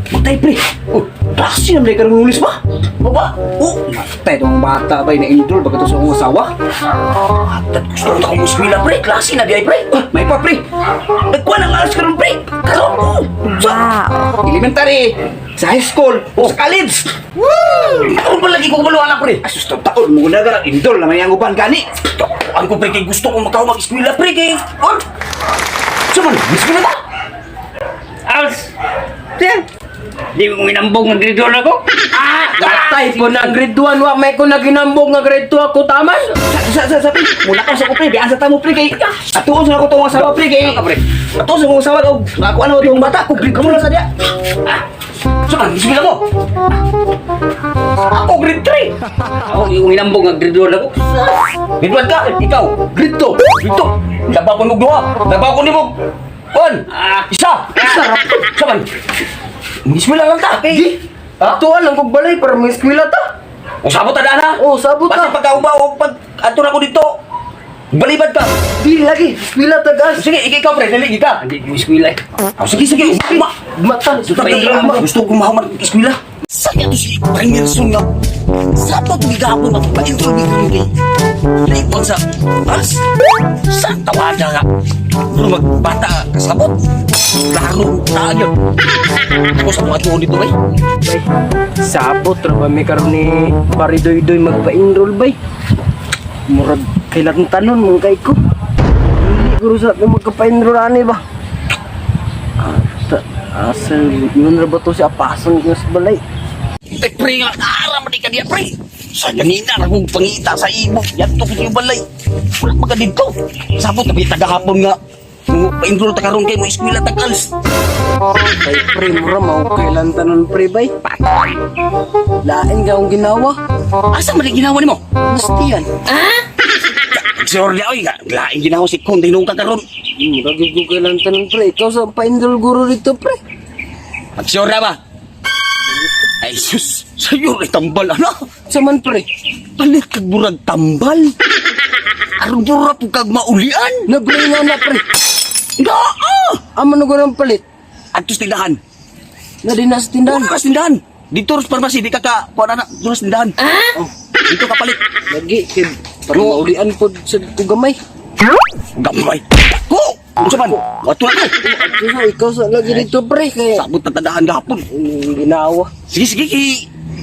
Matay, pre. Oh, klase naman karong Lunes ba? O ba? Oh, matay itong bata ba na-enroll ba ito sa akong asawa? At gusto ko akong eskwela, pre. Klase na di ay, pre. Ah, may pa, pre. Nagkuha ng alas karon, pre. Karon ko. Sa Elementary, sa high school, o sa college. Karon pa lagi ko kabalo anak, pre. Asus, taon mo na gara, enroll na may ang uban gani. Ang ko, pre, kay gusto ko makaw mag-eskwela, pre, kay. On. Sa man, eskwela ba? Als! Sir! Di ko ginambog ng grade 1 ako. Ah, Patay ko na grade 1, wa may ko na ginambog nga grade 2 ako taman. Sa, pre. Mula ka sa ko, pre. Bian sa tamo, pre, kay. Atuon sa ako tong asawa, pre, kay. Pre. Atuon sa akong asawa, og nakuha na ko tong bata. Kung kamu lang sa diya. Ah. Sa man, eskwela mo. Ako grade 3. Ako yung ginambog nga grade 1 ako. Grade 1 ka, ikaw. Grade 2. Grade 2. Labaw ko nog duha. Labaw ko nimo. On. Isa. Isa. Sa man. Eskwela lang ta. Di. Tuan lang kog balay para mga eskwela ta. O sabot ta dana. Oh, sabot Basta ta. pagkauba o pag ato na ko dito. Balibad ka. Di lagi, eskwela ta gas. Sige, ikaw pre, dali ka. Hindi ko eskwela eh. Oh, sige, sige. Ma. Mata, Gusto gusto ko mahuman eskwela. Sa to si Premier Sun nga. Sa pa gihapon nga pa-enroll ni kay. Laipon sa as sa tawada nga. Pero magbata kasabot. Klaro tayo. Ako sa mga tuon dito bay. Bay, sabot ra ba mi karon ni Paridoy-doy magpa-enroll bay. Murag kailan tanon mong kay ko. Hindi guro sa ako magka-enroll ani ba. Ah, ta, asa yun ra ba to si apasan ko sa balay. Eh, pre nga, ara man di ka diya, pre. Sa ganina, akong pangita sa imo. Yan to ko balay. Wala pa ka dito. Sabot na may tagahapon nga. Pa-enroll ta karon kay mo eskwela ta kals. Bay pre, mura mao kailan tanon pre bay. Patay. Lain ka akong ginawa. Asa man di ginawa nimo? Gusto yan. Sure niya, oy, lain ginawa si Kung tinong ka karon. Mura gyud ko kailan tanon pre. Ikaw sa pa-enroll guro dito pre. Pag-sure na ba? Ay, sus, sa'yo rin tambal, ano? Sa man pre. Palit kag murag tambal. Aron dura po kag maulian. Nabre nga na pre. Naa! Amo na ko ng palit. Adto sa tindahan. Na din na sa tindahan. Wala ka sa tindahan. Dito sa pharmacy, di ka ka, kuha na na, dito sa tindahan. Oh, dito ka palit. Lagi kay para maulian pod sa ko gamay. Gamay. Ko! Unsa man? Wato na ko. Adto sa ikaw sa lagi dito pre kay Sabot na tandaan gapon. imong ginawa. Sige, sige, ki.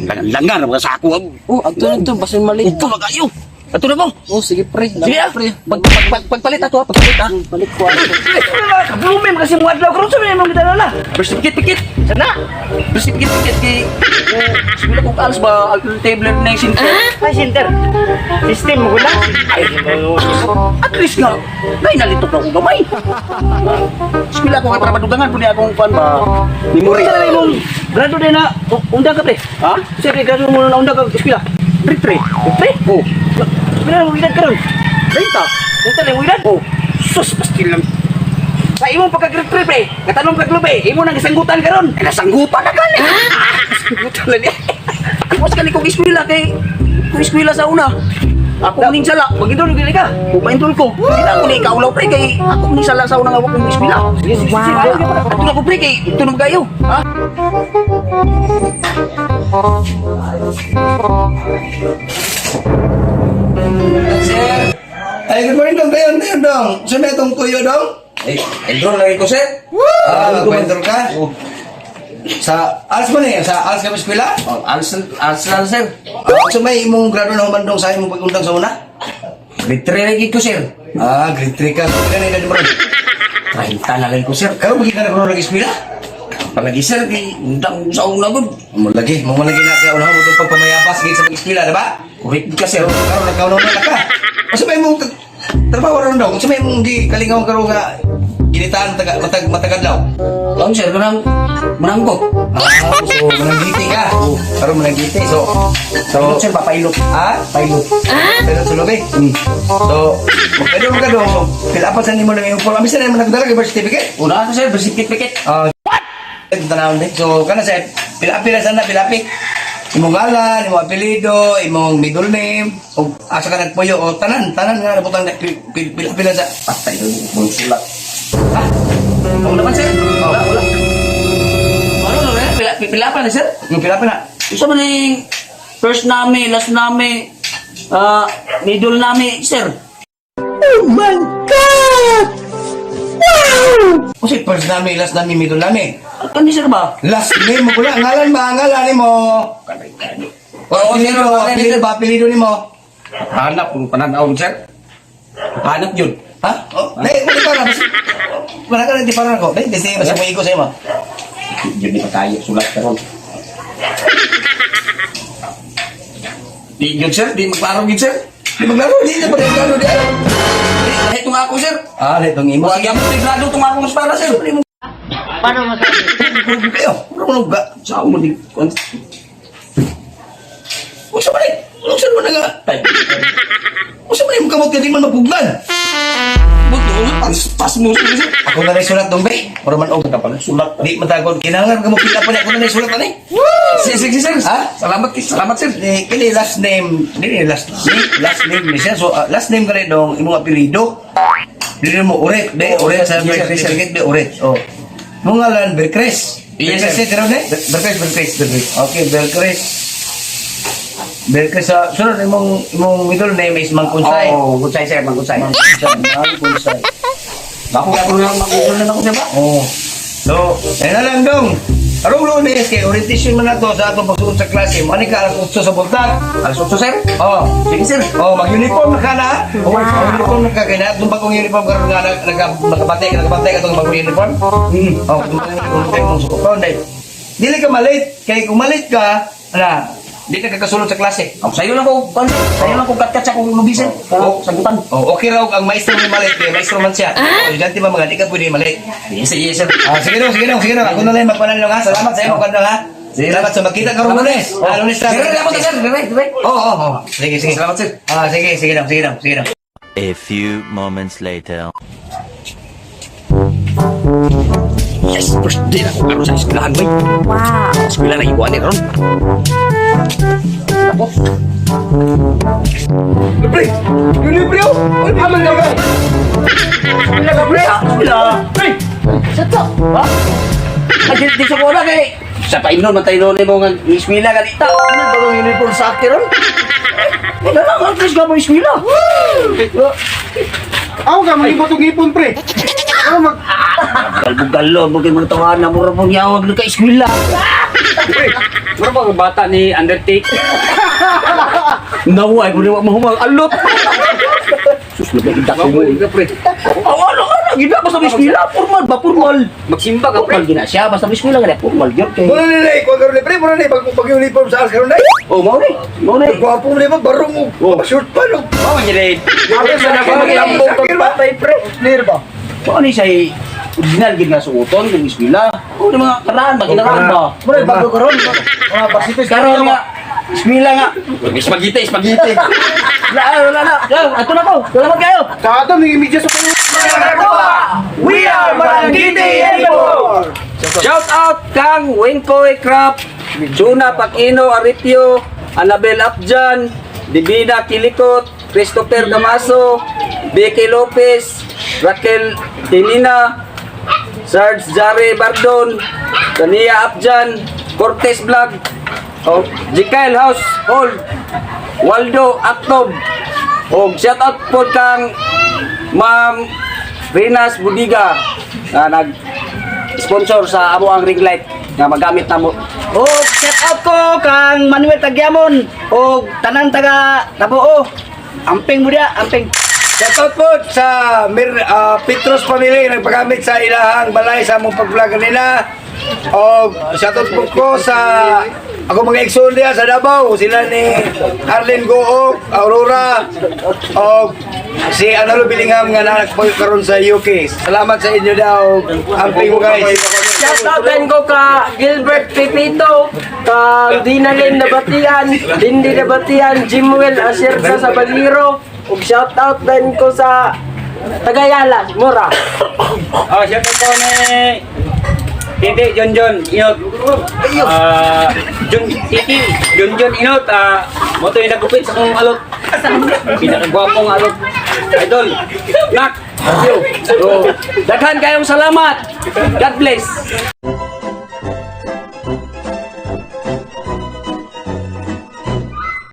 Langan-langan, mga sako. Oh, adto na to basin mali. Ito na kayo. Ato na ko. Oh, sige pre. Sige ah. Pre. Pagpalit ato ah, pagpalit ah. Palit ko ano. Kablume, kasi mga adlaw karon sa may mga gitala. Birth certificate, pikit. Sana. Birth certificate, pikit kay. Siguro kung alas ba alternative learning center. Ay, center. System mo na. Ay, at least nga, nay nalito na akong gamay. Eskwela ko kay para madugangan po niya akong kuan ba. Memory. Sa na imong grado din na undang ka pre. Ha? Siyempre, grado mo na undang ka eskwela. Grade 3. Pre, Oh, pila na mong edad karon? 30. Unta na imong edad? Oh, sus pastil lang. Sa imong pagka grade 3 pre, katanong ka globe, imo nang gisanggutan karon. Ay, nasanggutan na gali. Nasanggutan na niya. Tapos kani kong eskwela kay kong eskwela sa una. Ako ning sala. Mag-enroll gyud ka. Pupaintol ko. Hindi na ako ni ikaulaw pre kay ako ning sala sa una nga wa kong eskwela. Sige, sige, sige. Wow. Ato na ko pre kay tunog kayo. Ha? Sir. Ay, good morning, dong. Dayon, dayon, dong. Saan na itong tuyo, dong? Ay, enroll lagi ko sir. Ah, magpa ka? Sa alas mo na yan? Sa alas ka eskwela? Oh, alas alas lang sir. Ah, so may imong grado na human dong sa imong pag-undang sa una? Grade 3 lagi ko sir. Ah, grade 3 ka. So, kailan na edad mo ron? 30 na lagi ko sir. Karon magiging ka na kuno nag-eskwela? Palagi sir kay undang sa una gud. Mo lagi, mo lagi na kay una mo itong pagpamayabas gid sa pag-eskwela, di ba? Correct ka sir. Karon nagkauna na ka. Unsa may imong trabaho ron dong? Unsa may imong gi kalingaw karon nga ginitaan taga matag matagadlaw? Kaon sir kanang manangko. Ah, so mananggiti ka. Karon mananggiti. So Pilot sir, papailot. Ah? Pilot. Pilot sa lubi. So, magkado ka dong. Pilapan sa nimo lang yung form. Amisa na mo nagdala kay birth certificate. Una sir, birth certificate. Ah, what? Tanawon din. So, kana sa pilapi na sana pilapi. Imong ngalan, imong apelyido, imong middle name, o asa ka nagpuyo, o tanan, tanan nga nabutang na pilapi na sa. Patay na mo sulat. Ha? Ako naman sir. Wala, wala. Pila pa na, sir? Yung pila pa na. Isa man yung first name, last name, middle name, sir. Kasi first name, last name, middle name. Kani, sir ba? Last name mo pula. Ngalan ba? Ngalan mo. O, Oo, sir, apelido, ngalan ni apelido sir. ba? Apelido ni mo. Hanap kung pananaw, sir. Hanap yun. Ha? Oh, dahil, wala pa na. Wala ka na, di pa na ako. Dahil, kasi mas may ko sa imo. Yun di pa tayo sulat karon. Di yun, sir. Di magklaro yun, sir. Di maglaro, di na pa rin maglaro di ay. Di, itong ako, sir. Ah, itong imo. Wag yung tigrado itong ako mas para, sir. Paano masabi? Grabe kayo. Mura mo ga. Sa mo di. Usa man eh. Usa man nga. Ay, Usa man yung kamot ka di man mapugnan. buto, pas mo, sir. Ako na rin sulat dong, be. Mura man og Sulat. Di matagon. Kinahanglan ka mo pila pa niya. Ako na rin sulat ani. Sige, sige, sir. Ha? Salamat, salamat, sir. Ni kini last name, dili last name, last name ni siya. So ah, last name ka rin dong imong apelyido. Dili mo uret, de uret sa Yes, sir, birth yes, sir. certificate de uret. Oh. Mong ngalan Bercres. Yes, Bercres sir. tiraw ne? Berkres, Berkres, Berkres. Okay, Bercres. Bercres sa sunod imong imong middle name is Mangkunsay. Oh, kunsay, sir, mangkunsay. Mangkunsay, Mangkunsay. Ako ako lang mangkunsay na ako, sir ba? Oh. So, ayun na lang dong. Karong Lunes kay orientation man nato sa atong pagsuod sa klase. Mo ani ka alas 8 sa buntag. Alas 8, sir. Oh. Sige, sir. Oh, mag-uniform na ka na. Oh, mag-uniform na ka kay na atong bagong uniform karon nga nagabantay ka nagabantay ka atong bagong uniform. Oh, kung uniform kay mong suoton dai. Dili ka malate kay kung malate ka, ana, di ka kakasulod sa klase. Ako sa'yo lang ko, sa'yo lang ko kat-kat sa akong lubi, sir. Oh. Sagutan. Oh, okay raw ang maestro ni malate kay maestro man siya. Oh, estudyante ba mga di ka pwede malate. Yes, sir, yes, sir. Ah, sige dong, sige dong, sige dong. Ako na lang magpanalo ha. Salamat sa imo kan ha. Sige. Salamat sa makita karong Lunes. Ah, Lunes ta. Dire, dire, sir. Dire, dire. Oo, oh. Sige, sige. Salamat, sir. Ah, sige, sige dong, sige dong, sige dong. A few moments later. Yes, first day na ako karon sa eskwelahan, bay. Wow. Eskwela na ibuan ni ron. Ako. Pre! Yun pre oh! Ay, aman na ka! Eskwela ka, pre. Eskwela. Pre! Sa to? Ha? Ay, di sa kona kay. Sa painon man tayo noon mo nga eskwela ganita. Ano bagong uniform sa akin ron? Wala lang, ang ka mo eskwela. Ako ka, mag-ipot og ipon pre! Ano mag... Galbugalo mo kay mga tawahan na mura mong yawag na ka eskwela. Pre! Mura ba ang bata ni Undertaker? Naway ko niwa mahumang alot. Sus, labay gid ako mo. Ka, pre. Oh, ano ano gid ba sa eskwela? Formal ba formal? Magsimba ka, pre. Formal gina siya basta eskwela nga formal gyud kay. Mura ni dai, kuha karon ni pre, mura ni pag uniform sa alas karon dai. Oh, mao ni. Mao ni. Gwapo mo ni ba barong mo. Short pa no. Oh, mangyari. Ako sa Maglambong kag patay pre! Clear ba? Mao ni siya original gid nga suoton kung eskwela. Oh, ni mga karaan ba kinaraan ba? Mura, bago karon. Mga pasitis. Karon nga eskwela nga. Spaghetti, spaghetti. Wala wala na. Yo, ato na ko. Salamat kayo. Kada may media sa pang... We are Barangay Anymore. Shout out kang Winkoy Crap, Juna Pacino Aripio, Annabel Apjan, Divina Kilikot, Christopher Damaso, Becky Lopez, Raquel Tinina, Sarge Jare Bardon, Tania Apjan, Cortez Vlog, oh, Jikael House Hold, Waldo Actob, og shout out po kang Ma'am Renas Budiga na nag sponsor sa amo ang ring light nga magamit namo. Og shout out ko kang Manuel Tagyamon og tanan taga Tabuo. Amping mo dia, amping. Shoutout po sa Petros family nagpagamit sa ilahang balay sa among pag-vlog kanina. O shoutout po ko sa ako mga igsoon diha sa Davao, sila ni Arlene Gook, Aurora, o si Analo Billingham nga nagpuyo karon sa UK. Salamat sa inyo daw. Amping mo guys. Shout out din ko ka Gilbert Pepito, ka Dinalyn Nabatian, Lindy Nabatian, Jimuel Asierta sa Baliro, ug shout out din ko sa Tagayala, Mura. Oh, shout out po ni Titi John John Inot. Ah, John Titi John John Inot. Ah, mo to yung nagupit sa kong alot. Pinakagwapong alot. Idol. Nak. So, daghan kayong salamat. God bless.